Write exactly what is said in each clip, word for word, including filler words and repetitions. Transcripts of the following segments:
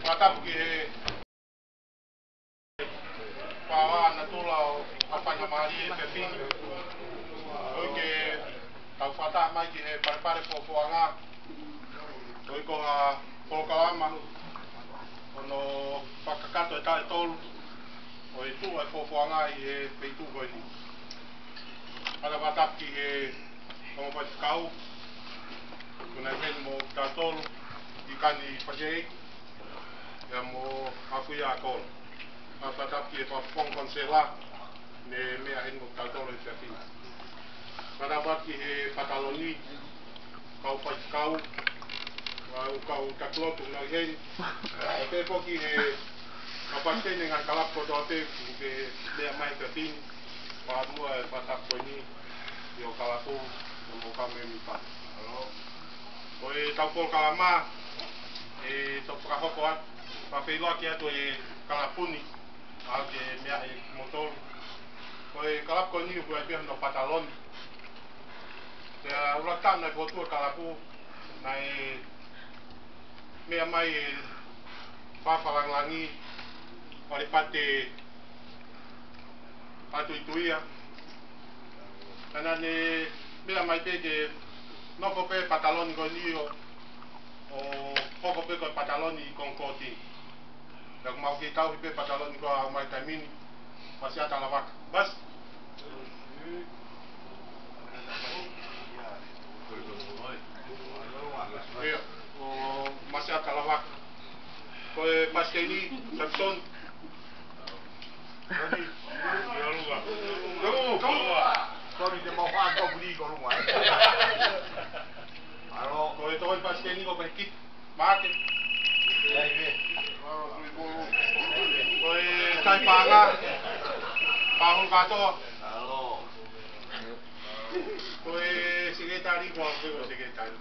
Fakatapu ki he paoa natula ʻo e faingamālie ʻa e efiafi ni. ʻOku ʻikai ke tau fakataha mai ki he palepale fofoʻanga. ʻOku ʻi ai ko ha polokalama ʻo hono fakakakato ʻe taʻetolu ʻo e tuʻu ʻa e fofoʻanga ʻi he feituʻu ko eni. Fakatapu ki he ongo faifekau, ʻoku nau ʻi heni mo tautolu, ʻIkani Pasei, ia mo Afuia Akolo. Fakatapu ki he Fakafofonga Konisela, ne meʻa heni mo tautolu he efiafi ni. Fakatapu ki he pataloni, kau faifekau, kau, kau taki lotu nau ʻi heni. ʻO pehē foki ki he kau palesiteni ngaahi kalapu kotoa pē, ʻoku ke meʻa mai he efiafi ni. Fakamuʻa e fakatapu ko eni, ʻi ho kalapu, mo e kau mēmipa. Ko e tau polokalama, ʻe toki fakahoko atu, fakafeʻiloaki atu e kalapu ni, ʻa ke meʻa ʻe kimoutolu. Ko e kalapu ko eni ʻoku ʻi ai pē hono pataloni. Pea ʻuluaki taʻu naʻe fokotuʻu e kalapu, naʻe meʻa mai e Fafalangilangi, Palipate ʻAtuituia. Pea naʻa ne meʻa mai pē ke nofo pē pataloni ko eni ʻo, ʻo hoko pē ko e pataloni ʻi Konikooti. Pea ʻoku mau kei tauhi pē pataloni ko ē ʻo aʻu mai he taimi ni, Masiata Lavaka. Mas. ʻIo, ʻo Masiata Lavaka. Ko e palesiteni, Samson. Sorry, te mau fā kau kuli ko Luma, ē. Alo. Ko e tokoni palesiteni ko Pekit Maake. Ko e taipaʻanga, Pahulu Katoa. Alo. Ko e sekelitali ko, ko e sekelitali.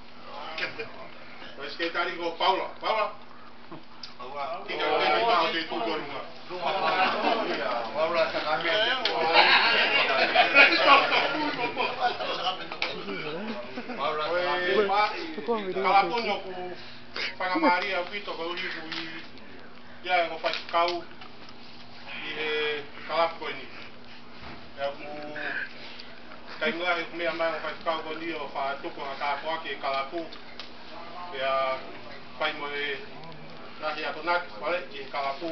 Ko e sekelitali ko Paula. Paula. Paula. Tika, tika, tika, tika, tika, tika. Paula, Paula. Ko e pa, kalapu ni ʻoku faingamālie ʻaupito koeʻuhi ʻoku ʻi ai e ongo faifekau ʻi he kalapu ko eni. Pea ʻoku taimi lahi ʻoku meʻa mai e ongo faifekau ko eni ʻo fakatuku ha tāpuaki ki he kalapu. Pea fai mo e ngaahi akonaki fale ki he kalapu.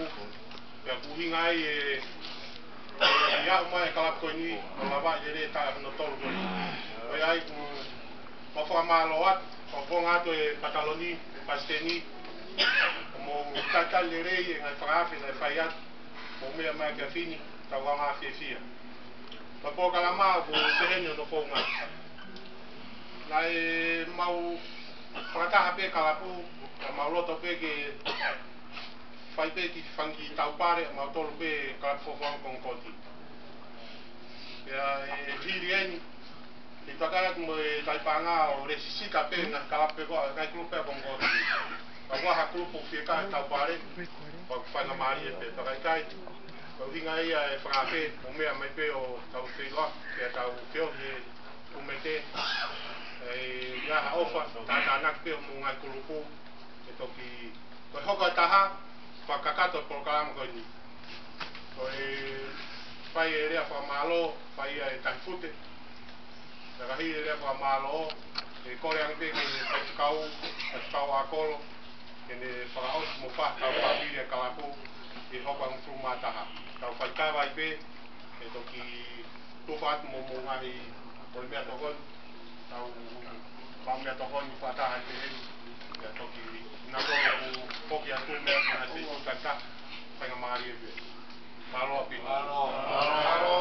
Pea ʻoku ʻuhinga ai e, e aʻu mai e kalapu ko eni, ʻo lava ʻi he lele taʻu hono tolu ko eni. Ko ia ai ʻoku mau fakamālō atu, fakafofonga atu e pataloni, palesiteni, ʻo mou talitali lelei e ngaahi fakaafe naʻe fai atu, mou meʻa mai he efiafi ni, tau anga fiefia. Ko e polokalama ʻoku peheni hono founga. Naʻe mau fakataha pē kalapu, ka mau loto pē ke fai pē kiʻi fanga kiʻi taupale, mau tolu pē kalapu fofoʻanga Konikooti. Pea ʻi he hili eni, ʻi he takai atu mo e taipaʻanga ʻo lēsisita pē ngaahi kalapu pē ko ē, ngaahi kulupu pē ʻa Konikooti. Ka ʻoku ʻi ai ha kulupu ʻoku fiekaʻi e taupale, ʻoku faingamālie pē, ka ʻikai. Ko e ʻuhinga ia e fakaafe, ʻo meʻa mai pē ʻo tau feʻiloaki, pea tau feohi he kumete, ʻe ʻi ai ha ʻofa, tātānaki pē homou ngaahi kulupu, ʻe toki, ko e hoko ʻa e taha, fakakakato e polokalama ko eni. Ko e fai e lea fakamālō, fai ia ʻe Tahi Fute. Ka ʻi he lea fakamālō, ʻe kole ange pē ki he faifekau, faifekau Akolo, ke ne fakaʻosi mo fai e tau fāmili e kalapu, ʻi he hoko ʻaho hongofulu mā taha. Tau faikava ai pē, ʻe toki tufa atu mo, mo e ngaahi, mo e meʻatokoni, tau maʻu meʻatokoni fakataha ai pē heni, ʻe toki nako ʻo foki atu meʻa ki he ngaahi feituʻu takitaha, faingamālie pē. Mālō ʻaupito. Mālō. Mālō.